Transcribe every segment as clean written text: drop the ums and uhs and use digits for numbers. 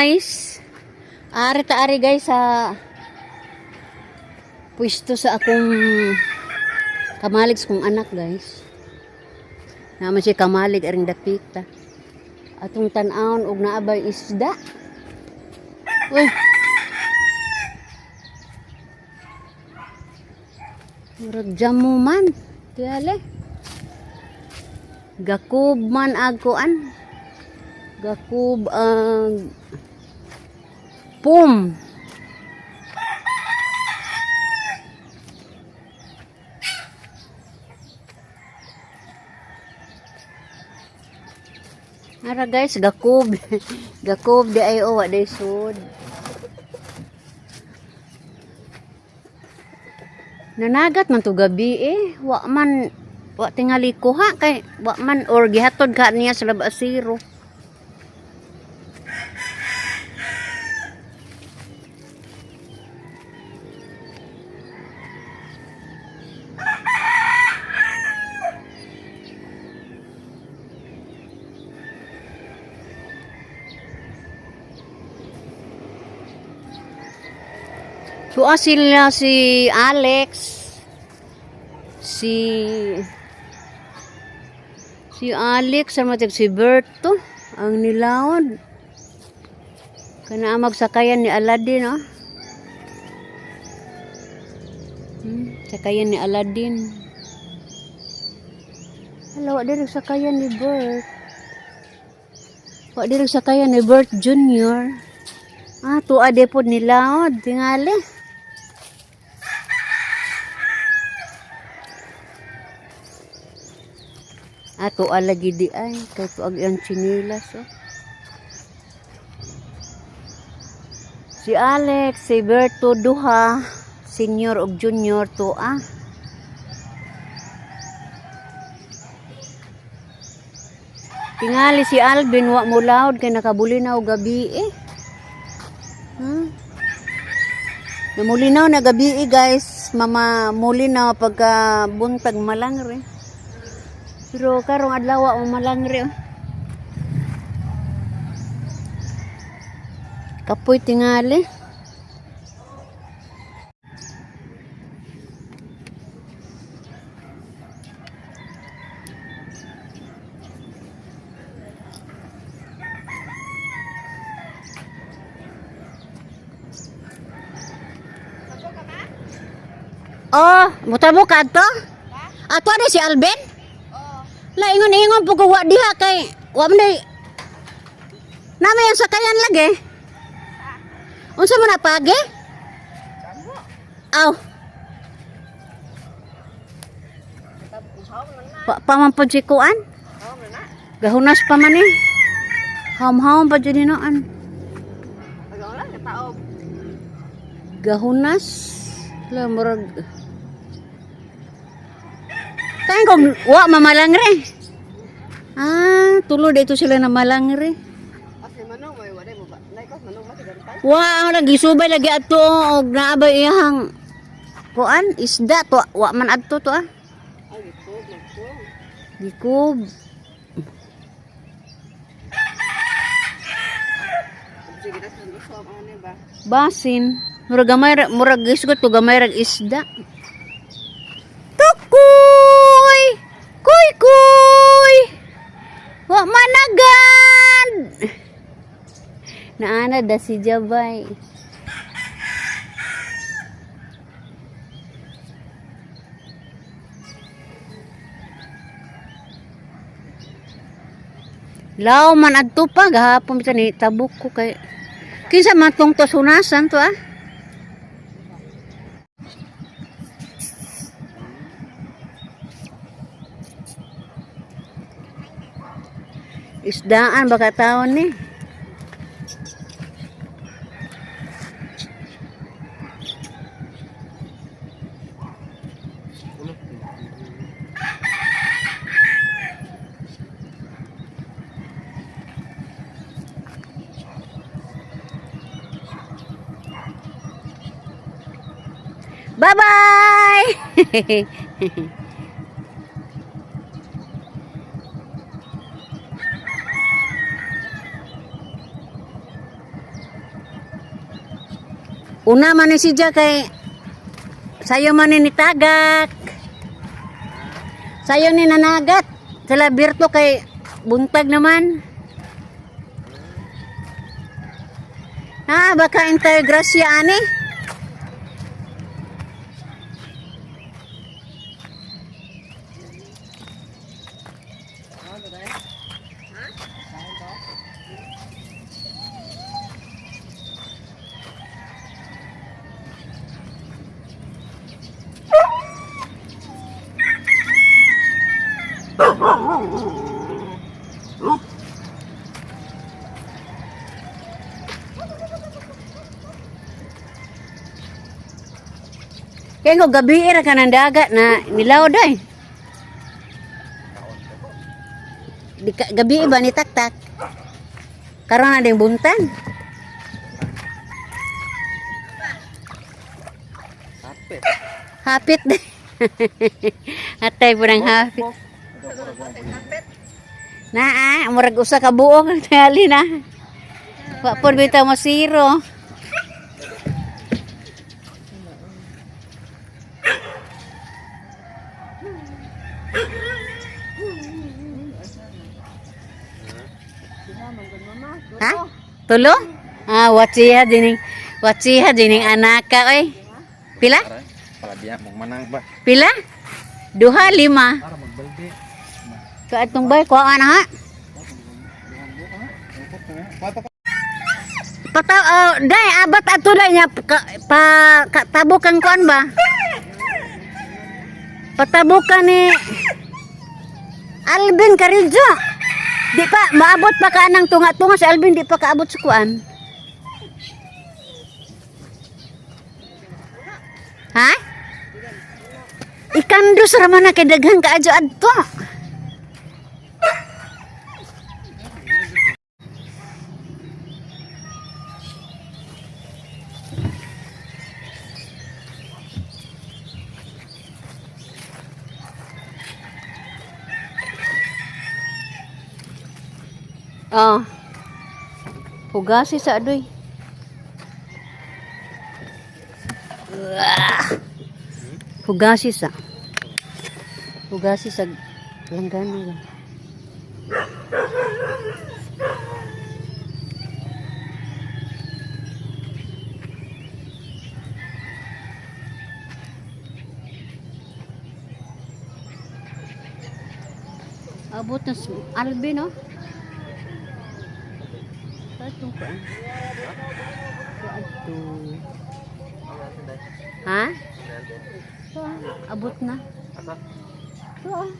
Guys. Ari ta ari, guys, sa pwesto sa akong kamalig sa kong anak, guys. Naman siya kamalig aring dapita. Atong tan-awon og naabay isda. Uy. Murag jamo man. Tiyale. Gakub man ag kuan. Gakub ang pum. Ara, guys, gakub. Gakub di ay o, wa day sud. Nanagat man to gabi eh. Wa man wa tingali kuha kay wa man or gihatod ka niya sa labasiro. Tuwa sila si Alex, si Alex, sama si Berto, ang nilawod. Kana magsakayan ni Aladdin, oh. Sakayan ni Aladdin. Hala, wa diri sakayan ni Bert. Wa diri sakayan ni Bert Jr. Ah, tuwa de pod nilaod, tingali. Ah, tuwa lagi di ay kay tuag iyang tsinilas, oh. Si Alex, si Berto duha, senior ug junior tuwa. Tingali si Alvin wa mo laod kay nakabulinaw gabi eh. Namulinaw na gabi eh, guys. Mama mulinaw pagka buntag malangre. Pero karong adlaw mo malangre, oh. Kapoy tingali. Oh, muta mo kadto? Ato na si Alvin? La ingon-ingon po ko wa diha kay wa man day. Nami ang sakayan lagi. Unsa man na pagi? Aw. Pa pa man po si kuan? Gahunas pa man eh. Ham-ham pa dyan noon. Gahunas. La murag. Kain kong wa mamalangre. Ah, tulo dito sila na malangre. Wa lagi subay lagi ato og naabay iyang kuan isda to, wa man adto to ah. Gikob. Basin. Murag gamay murag isgot ko gamay rag isda. Tukoy! Kuy kuy! Wa managad! Naana da si Jabay. Law man adto pa gahapon bisan ni tabok ko kay kinsa man tong tusunasan to ah. Isdaan baka taon ni. Bye-bye! Una man ni siya kay sayo man ni nitagak. Sayo ni nanagat. Sila Berto kay buntag naman. Ah, baka entire grasya ani. Kaya ko gabi ra ka ng dagat na nilaw day. Di ka, gabi ba ni taktak? Karon na ding buntan. Hapit. Hapit day. Atay po ng hapit. Naa, murag usa ka buok ang tingali na. Wa pod bitaw masiro. Ha? Tulo? Ah, watsiha dining anaka oy. Pila? Aray, palabiya mong manang ba? Pila? Duha, lima. Para magbalde. Kaatong bay, kuhaan na ha. Pata, oh, day, abat ato day niya, ka, pa, ka, tabukan kuan ba? Patabukan ni Alvin Carillo. Di pa, maabot pa ka anang tunga-tunga si Alvin, di pa kaabot sa kuan. Ha? Ikandus raman na kay daghan kaadyo adto. Oh. Hugasi sa adoy. Uah. Hugasi sa. Hugasi sa langgana ba. Abot na si Alvin, oh. Katong kuan. Kaadto. Ha? So, abot na. Asa? So, ah.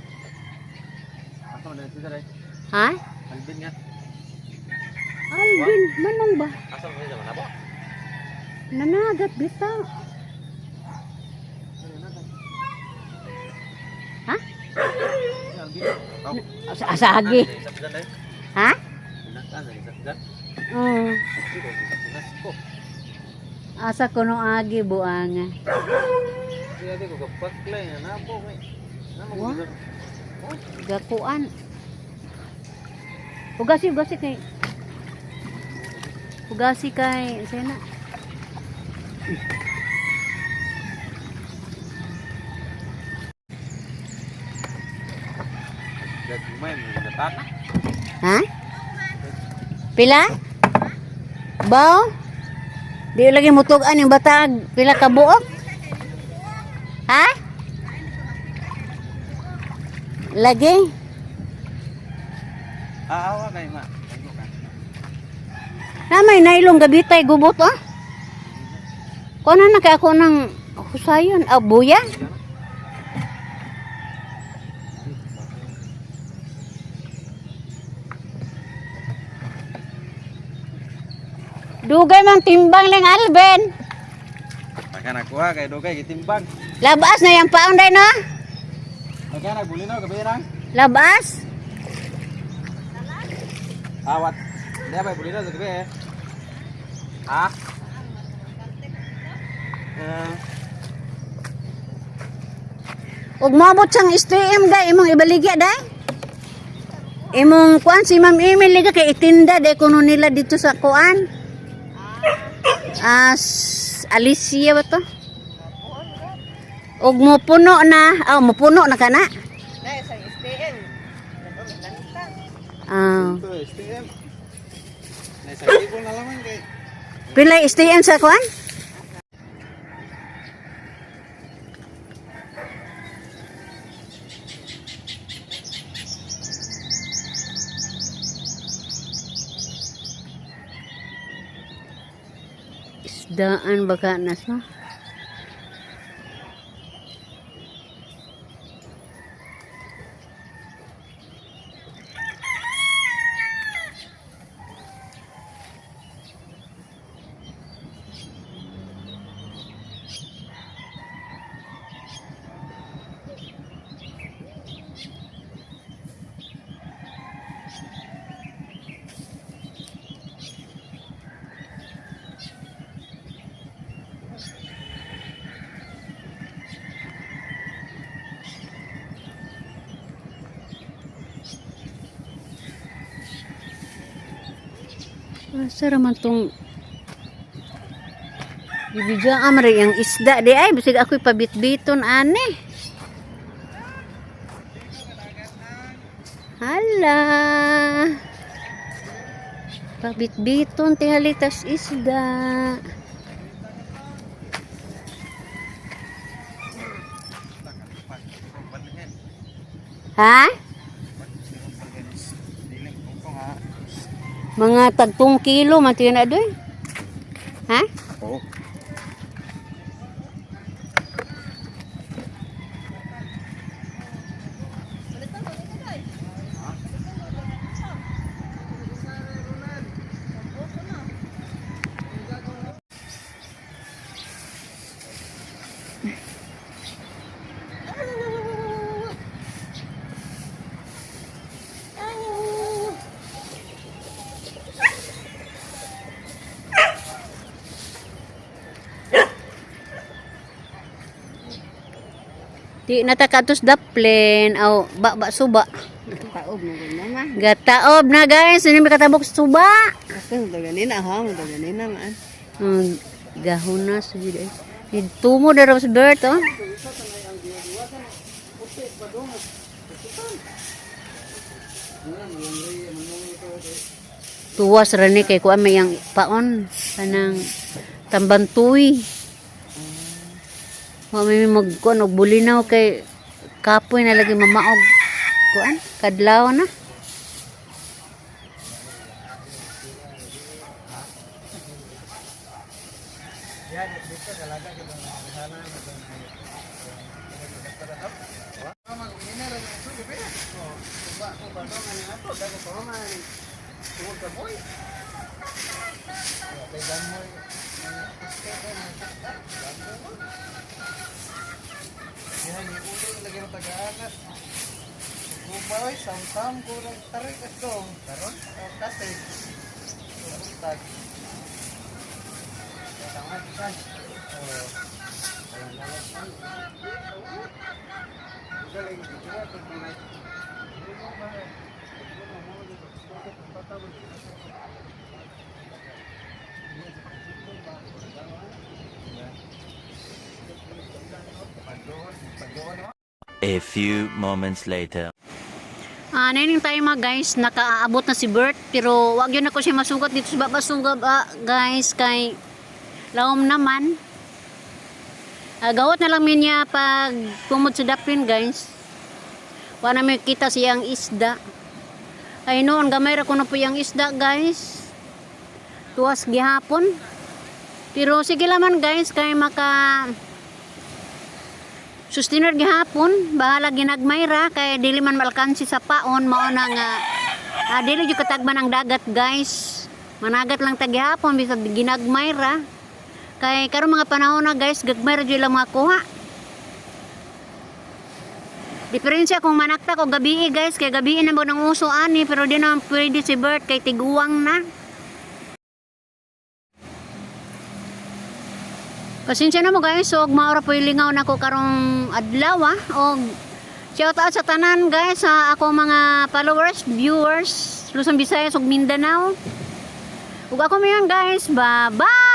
Asa man dito dai? Ha? Alvin nga. Alvin, manong ba? Asa man dito manabo? Nanagat bitaw. Ha? Alvin. Oh. Sa agi. Sa dai. Ha? Nasa sa dai. Oo. Asa kuno agi buanga. Siya ko kapaklay na nabo kay. Namo Wa? Gakuan. Hugasi, hugasi kay. Hugasi kay sena. Gagmay mo natak. Ha? Pila? Bao? Di lagi mutug-an yung batag. Pila ka buok? Ha? Lagi? Aawa kay ma. Aymo ka. Namay nailong gabitay gubot ah. Kuno na kay ako ng husayon, ah, buya. Dugay man timbang lang Alvin. Maka nakuha kay dugay gitimbang. Labas na yung paon day no? Maka na bulinaw gabi nang. Labas. Awat. Dia ba bulinaw sa gabi eh. Ha? Eh, Ug moabot sang STM day imong ibaligya day. Imong kuan si Ma'am Emily ka kay itinda day kuno nila dito sa kuan. As Alicia ba to? Og mo puno na, oh, mo puno na kana. Na sa STM. Ah. Ito, STM. Nasa cable na laman kay. Pila STM sa kuan? Isdaan baka na sa? Asa raman tong Bibigyan amre ang isda di ay bisag ako'y pabitbiton ane. Hala. Pabitbiton tihalitas isda. Ha? Mga tagtong kilo man tiyan na doy. Ha? Oo. Di natakatos daplen aw ba ba suba. Taob na gud ma. Gataob na guys, ini may katabok sa suba. Kasi mo na ha, mo na man. Gahon na sa jud ay. Tumo na raw sa Bert oh. Tuwas ra ni kay kuan may ang paon kanang tambantuy. Wa may mag kuan og bulinaw kay kapoy na lagi mamaog kuan kadlaw na. Gubay, samsam, kurang tarik atong. Karon, kasig. Tag. A few moments later. Ah, nainin tayo mga guys, nakaabot na si Bert pero wag yun ako siya masugat dito sa babasugab ah, guys kay laom naman. Ah, gawat na lang min niya pag pumod sa dapin guys. Wala may kita siyang isda. Ay noon gamay ra ko na po yung isda guys. Tuwas gihapon. Pero sige laman guys kay maka sustainer gihapon, bahala ginagmay ra kay dili man malkansi sa paon mao na nga dili jud katagman ang dagat guys. Managat lang ta gihapon bisag ginagmay ra. Kay karon mga panahon na guys, gagmay ra jud ilang mga kuha. Diferensya kung manakta ko gabi guys, kay gabi na mo nang uso ani pero di naman pwede si Bert kay tiguang na. Pasensya na mo guys, og maura po yung lingaw nako karong adlaw ah. Og shout out sa tanan guys sa ako mga followers, viewers, Luzon, Visayas ug Mindanao. Ug ako mayon guys, bye-bye.